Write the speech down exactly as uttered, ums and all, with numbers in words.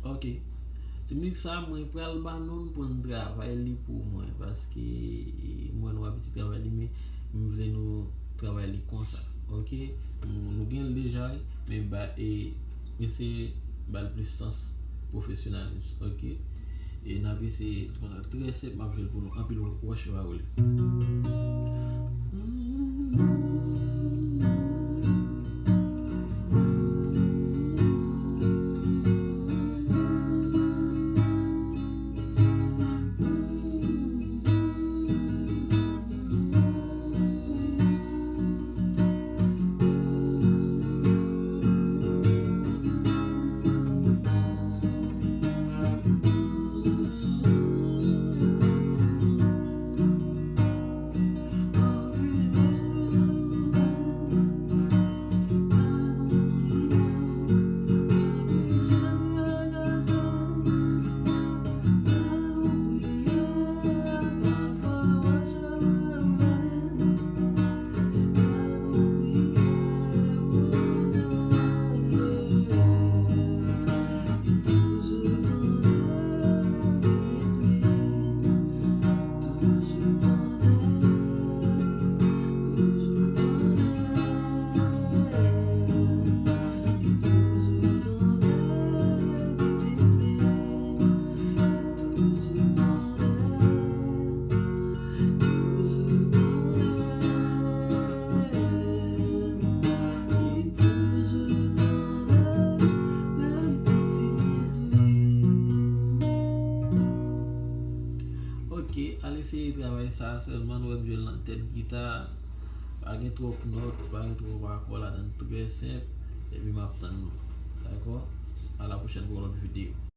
Ok. Ti mizik sa, mwen pral ba nou l pou n travay li pou mwen, paske, e, mwen nou abitye travay li, men m vle nou travay li konsa. Ok? Nou, nou gen l deja, wi, men ba, e, eseye ba l plis sans pwofesyonalis. Ok? E n ap eseye konsa. Trè senp, m ap jwe l pou nou. Anpil wòch pa wole. Ok, al eseye travay sa sèlman, nou wè m jwe l nan tèt gita. Pa gen twòp nòt, pa gen twòp akò ladan, trè senp. Epi m ap tann nou. Dakò? A la pwochèn pou yon lòt videyo.